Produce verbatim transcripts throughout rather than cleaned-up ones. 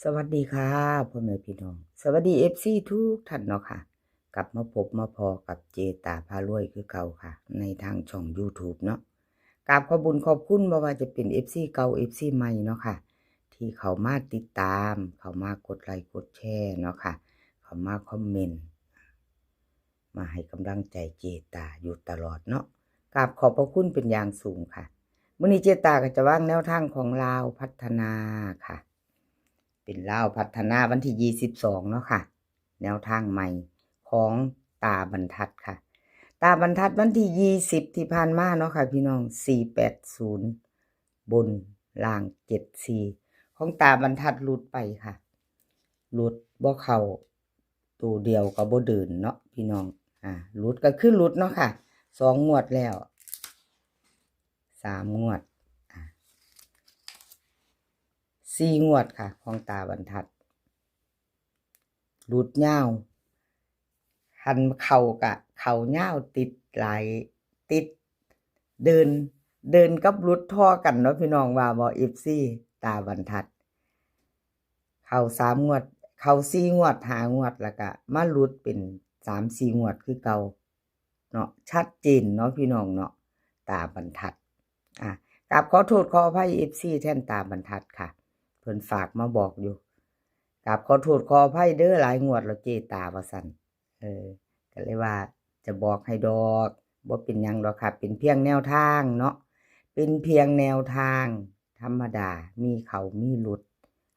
สวัสดีค่ะ พ่อแม่พี่น้อง สวัสดี เอฟซี ทุกท่านเนาะค่ะ กลับมาพบมาพ้อกับเจตาพารวยคือเก่าค่ะ ในทางช่อง YouTube เนาะ กราบขอบบุญขอบคุณ บ่ว่าจะเป็น เอฟซี เก่า เอฟซี ใหม่เนาะค่ะ ที่เข้ามาติดตาม เข้ามากดไลค์กดแชร์เนาะค่ะ เข้ามาคอมเมนต์ มาให้กำลังใจเจตาอยู่ตลอดเนาะ กราบขอบพระคุณเป็นอย่างสูงค่ะ มื้อนี้เจตาก็จะวางแนวทางของลาวพัฒนาค่ะ เป็นลาวพัฒนาวันที่ ยี่สิบสอง เนาะค่ะ แนวทางใหม่ของตาบรรทัดค่ะ ตาบรรทัดวันที่ ยี่สิบ ที่ผ่านมาเนาะค่ะ พี่น้อง สี่แปดศูนย์ บน ล่าง เจ็ดสี่ ของตาบรรทัดหลุดไปค่ะ หลุดบ่เข้า ตัวเดียวก็บ่เดินเนาะพี่น้อง อ่า หลุดก็คือหลุดเนาะค่ะ สองงวดแล้ว สามงวด อ่า สี่งวดค่ะ ของตาบรรทัด หลุดยาว คันเข้าก็เข้ายาวติดหลาย ติด เดิน เดินกับหลุดท่อกันเนาะพี่น้องว่าบ่ เอฟซี ตาบรรทัด เข้าสามงวด เข้าสี่งวด ห้างวด แล้วก็มาหลุดเป็นสามสี่งวดคือเก่าเนาะ ชัดเจนเนาะพี่น้องเนาะ ตาบรรทัด อ่ะ กราบขอโทษขออภัย เอฟซี แทนตาบรรทัดค่ะ เพิ่นฝากมาบอกอยู่ กราบขอโทษขออภัยเด้อ หลายงวดแล้วเจตาว่าซั่น เออ ก็เลยว่าจะบอกให้ดอก บ่เป็นหยังดอกค่ะ เป็นเพียงแนวทางเนาะ เป็นเพียงแนวทางธรรมดา มีเข้ามีหลุด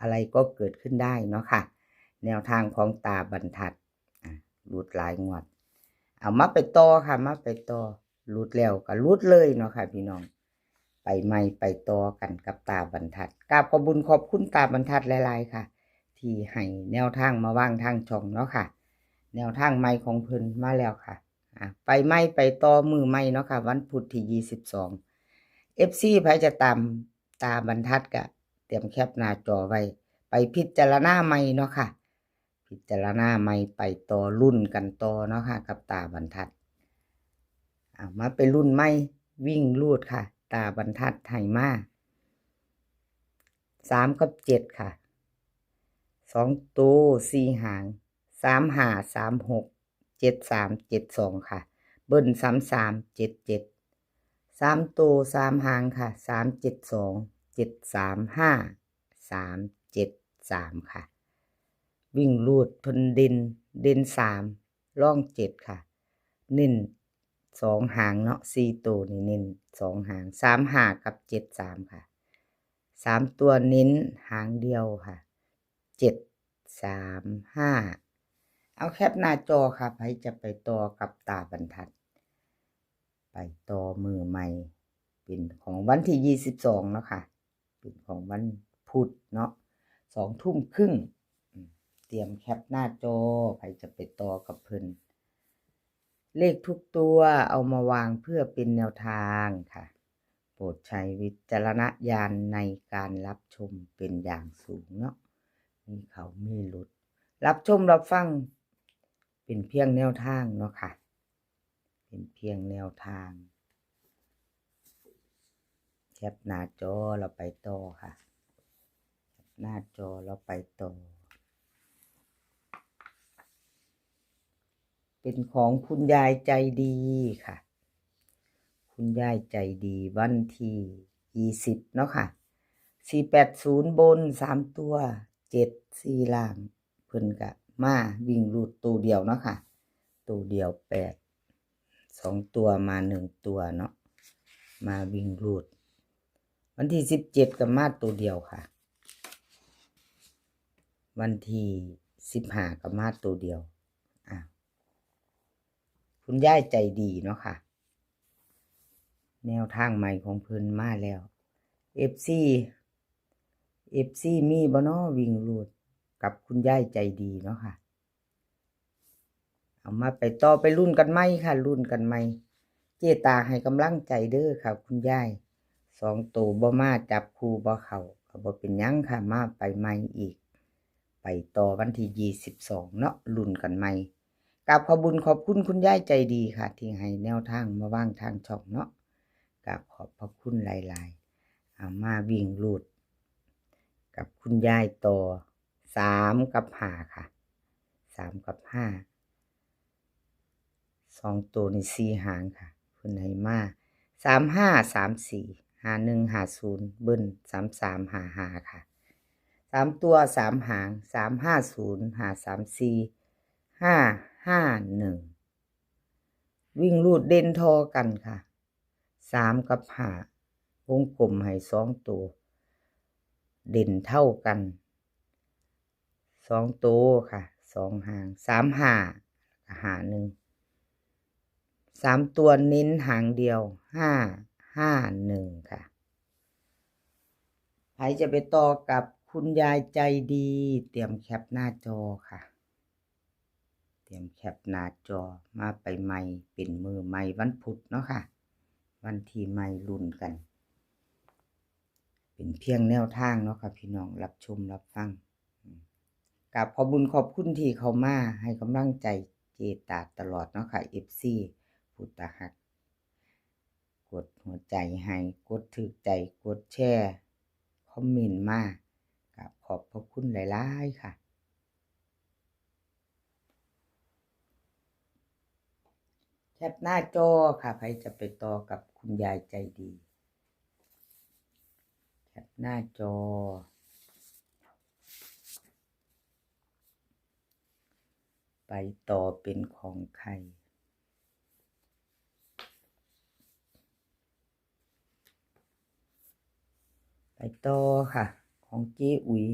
อะไรก็เกิดขึ้นได้เนาะค่ะ แนวทางของตาบรรทัด อ่ะ หลุดหลายงวด เอามาไปต่อค่ะ มาไปต่อ หลุดแล้วก็หลุดเลยเนาะค่ะพี่น้อง ไปใหม่ไปต่อกันกับตาบรรทัด กราบขอบบุญขอบคุณตาบรรทัดหลายๆค่ะ ที่ให้แนวทางมาวางทางช่องเนาะค่ะ แนวทางใหม่ของเพิ่นมาแล้วค่ะ อ่ะ ไปใหม่ไปต่อมื้อใหม่เนาะค่ะ วันพุธที่ ยี่สิบสอง เอฟซี ไผจะตามตาบรรทัดก็เตรียมแคปหน้าจอไว้ ไปพิจารณาใหม่เนาะค่ะ พิจารณาใหม่ไปต่อ ลุ้นกันต่อเนาะค่ะ กับตาบรรทัด เอามาไปลุ้นใหม่ วิ่งรูดค่ะ ตาบรรทัดให้มา สามกับเจ็ดค่ะ สองตัวสี่หาง สามห้า สามหก เจ็ดสาม เจ็ดสองค่ะ เบิ้ล สามสาม เจ็ดเจ็ด สามตัวสามหางค่ะ สามเจ็ดสอง เจ็ดสามห้า สามเจ็ดสามค่ะ วิ่งรูดเพิ่นเด่น เด่นสาม รองเจ็ดค่ะ เน้นสองหางเนาะ สี่ตัวนี่เน้นสองหาง สามห้า กับ เจ็ดสามค่ะ สามตัวเน้นหางเดียวค่ะ เจ็ดสามห้า เอาแคปหน้าจอค่ะ ไผจะไปต่อกับตาบรรทัด ไปต่อมื้อใหม่ เป็นของวันที่ ยี่สิบสองเนาะค่ะ เป็นของวันพุธเนาะ สองทุ่มครึ่ง อืม เตรียมแคปหน้าจอ ไผจะไปต่อกับเพิ่น เลขทุกตัวเอามาวางเพื่อเป็นแนวทางค่ะ โปรดใช้วิจารณญาณในการรับชมเป็นอย่างสูงเนาะ มีเข้ามีหลุด รับชมรับฟังเป็นเพียงแนวทางเนาะค่ะ เป็นเพียงแนวทาง แคปหน้าจอเราไปต่อค่ะ แคปหน้าจอเราไปต่อ เป็นของคุณยายใจดีค่ะ คุณยายใจดีวันที่ ยี่สิบเนาะค่ะ สี่แปดศูนย์ บน สามตัว เจ็ดสี่ ล่าง เพิ่นก็มาวิ่งรูดตัวเดียวเนาะค่ะ ตัวเดียวแปด สองตัวมาหนึ่งตัวเนาะ มาวิ่งรูด วันที่ สิบเจ็ด ก็มาตัวเดียวค่ะ วันที่ สิบห้า ก็มาตัวเดียว อ่ะ คุณยายใจดีเนาะค่ะ แนวทางใหม่ของเพิ่นมาแล้ว เอฟซี เอฟซี มีบ่น้อวิ่งรูดกับคุณยายใจดีเนาะค่ะ เอามาไปต่อไปลุ้นกันใหม่ค่ะ ลุ้นกันใหม่ เจตาให้กำลังใจเด้อค่ะ คุณยาย สองตัวบ่มา จับคู่บ่เข้า ก็บ่เป็นหยังค่ะ มาไปใหม่อีก ไปต่อวันที่ ยี่สิบสอง เนาะ ลุ้นกันใหม่ กราบขอบบุญขอบคุณคุณยายใจดีค่ะ ที่ให้แนวทางมาวางทางช่องเนาะ กราบขอบพระคุณหลายๆ เอามาวิ่งรูดกับคุณยายต่อ สามกับห้าค่ะ สามกับห้า สองตัวนี่สี่หางค่ะ เพิ่นให้มา สามห้า สามสี่ ห้าหนึ่ง ห้าศูนย์ เบิ้ล สามสาม ห้าห้า ค่ะ สามตัวสามหาง สามห้าศูนย์ ห้าสามสี่ ห้าห้าหนึ่ง วิ่งรูดเด่นทอกันค่ะ สามกับห้า วงกลมให้สองตัว เด่นเท่ากัน สองตัวค่ะ สองหาง สามห้า ห้าหนึ่ง สามตัวเน้นหางเดียว ห้าห้าหนึ่ง ค่ะ ใครจะไปต่อกับคุณยายใจดี เตรียมแคปหน้าจอค่ะ เตรียมแคปหน้าจอ มาไปใหม่ เป็นมื้อใหม่วันพุธเนาะค่ะ วันที่ใหม่ลุ้นกัน เป็นเพียงแนวทางเนาะค่ะพี่น้อง รับชมรับฟัง อืม กราบขอบบุญขอบคุณที่เข้ามาให้กำลังใจเจตาตลอดเนาะค่ะ เอฟซี ผู้ตาฮัก กดหัวใจให้ กดถูกใจ กดแชร์ คอมเมนต์มา กราบขอบพระคุณหลายๆค่ะ แคปหน้าจอค่ะ ใครจะไปต่อกับคุณยายใจดี แคปหน้าจอ ไปต่อเป็นของใคร ไปต่อค่ะ ของเจ๊อุ๋ย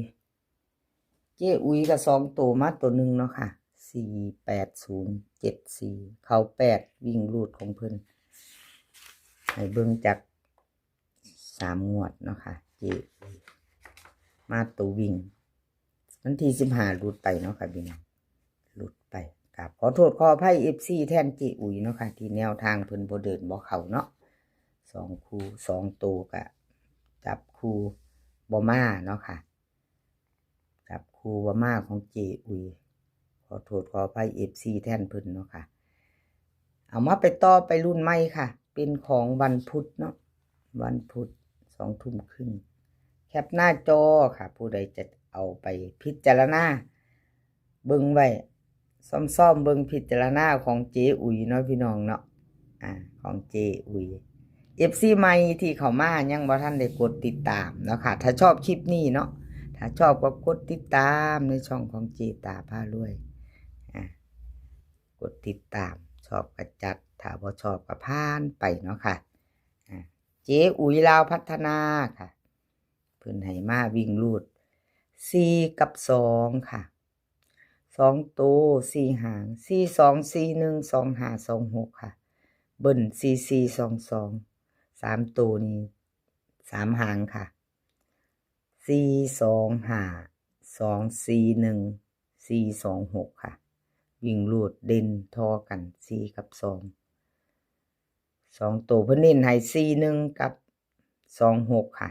เจ๊อุ๋ยก็สองตัวมาตัวหนึ่งเนาะค่ะ สี่แปดศูนย์ เจ็ดสี่ เข้าแปด วิ่งรูดของเพิ่น ให้เบิ่งจากสามงวดเนาะค่ะ เจ๊อุ๋ย มาตัววิ่ง วันที่สิบห้าหลุดไปเนาะค่ะพี่น้อง หลุดไป กราบขอโทษขออภัย เอฟซี แทนเจ๊อุ๋ยเนาะค่ะ ที่แนวทางเพิ่นบ่เดินบ่เข้าเนาะ สองคู่ สองตัวก็จับคู่บ่มาเนาะค่ะ จับคู่บ่มาของเจ๊อุ๋ย ขอโทษขออภัย เอฟซี แทนเพิ่นเนาะค่ะ เอามาไปต่อไปรุ่นใหม่ค่ะ เป็นของวันพุธเนาะ วันพุธ สองทุ่มครึ่ง แคปหน้าจอค่ะ ผู้ใดจะเอาไปพิจารณาเบิ่งไว้ ซ่อมๆเบิ่ง พิจารณาของเจ๊อุ๋ยเนาะพี่น้องเนาะ อ่า ของเจ๊อุ๋ย เอฟซี ใหม่ที่เข้ามายังบ่ทันได้กดติดตามเนาะค่ะ ถ้าชอบคลิปนี้เนาะ ถ้าชอบก็กดติดตามในช่องของเจตาพารวย อ่า กดติดตาม ชอบก็จัด ถ้าบ่ชอบก็ผ่านไปเนาะค่ะ อ่า เจ๊อุ๋ยลาวพัฒนาค่ะ เพิ่นให้มาวิ่งรูด สี่กับสองค่ะ สองตัว สี่หาง สี่สอง สี่หนึ่ง สองห้า สองหก ค่ะ เบิ้ล สี่สี่ สองสอง สามตัวนี้ สามหางค่ะ สี่สองห้า สองสี่หนึ่ง สี่สองหก ค่ะ วิ่งรูดเด่นทอกัน สี่กับสอง สองตัวเพิ่นเน้นให้ สี่หนึ่ง กับ สองหก ค่ะ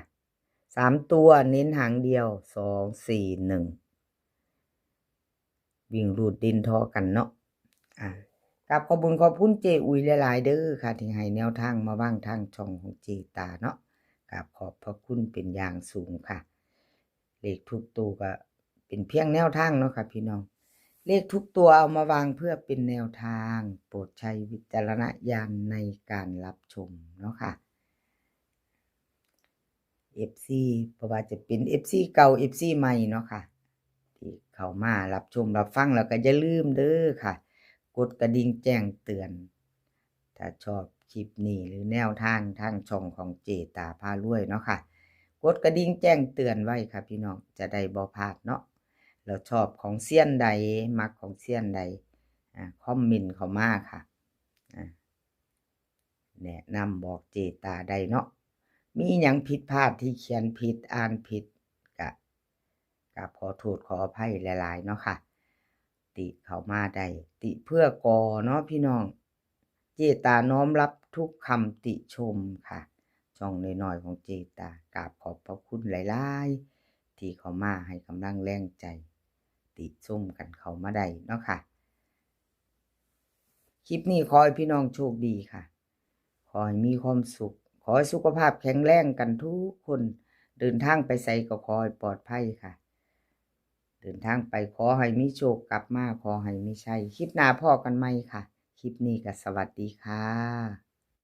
สามตัวเน้นหางเดียว สองสี่หนึ่ง วิ่งรูดเด่นทอกันเนาะ อ่า กราบขอบบุญขอบคุณเจ๊อุ๋ยหลายๆเด้อค่ะ ที่ให้แนวทางมาวางทางช่องของเจตาเนาะ กราบขอบพระคุณเป็นอย่างสูงค่ะ เลขทุกตัวก็เป็นเพียงแนวทางเนาะค่ะพี่น้อง เลขทุกตัวเอามาวางเพื่อเป็นแนวทาง โปรดใช้วิจารณญาณในการรับชมเนาะค่ะ เอฟซี บ่ว่าจะเป็น เอฟซี เก่า เอฟซี ใหม่เนาะค่ะ ที่เข้ามารับชมรับฟัง แล้วก็อย่าลืมเด้อค่ะ กดกระดิ่งแจ้งเตือน ถ้าชอบคลิปนี้หรือแนวทางทางช่องของเจตาพารวยเนาะค่ะ กดกระดิ่งแจ้งเตือนไว้ค่ะพี่น้อง จะได้บ่พลาดเนาะ แล้วชอบของเซียนใด มักของเซียนใด อ่า คอมเมนต์เข้ามาค่ะ อ่า แนะนำบอกเจตาได้เนาะ มีหยังผิดพลาดที่เขียนผิดอ่านผิด กะ กะขอโทษขออภัยหลายๆเนาะค่ะ ติเข้ามาได้ ติเพื่อก่อเนาะพี่น้อง เจตาน้อมรับทุกคำติชมค่ะ ช่องน้อยๆของเจตา กราบขอบพระคุณหลายๆที่เข้ามาให้กำลังแรงใจ ติชมกันเข้ามาได้เนาะค่ะ คลิปนี้ขอให้พี่น้องโชคดีค่ะ ขอให้มีความสุข ขอให้สุขภาพแข็งแรงกันทุกคน เดินทางไปไสก็ขอให้ปลอดภัยค่ะ เดินทางไปขอให้มีโชค กลับมาขอให้มีชัย คลิปหน้าพ้อกันใหม่ค่ะ คลิปนี้ก็สวัสดีค่ะ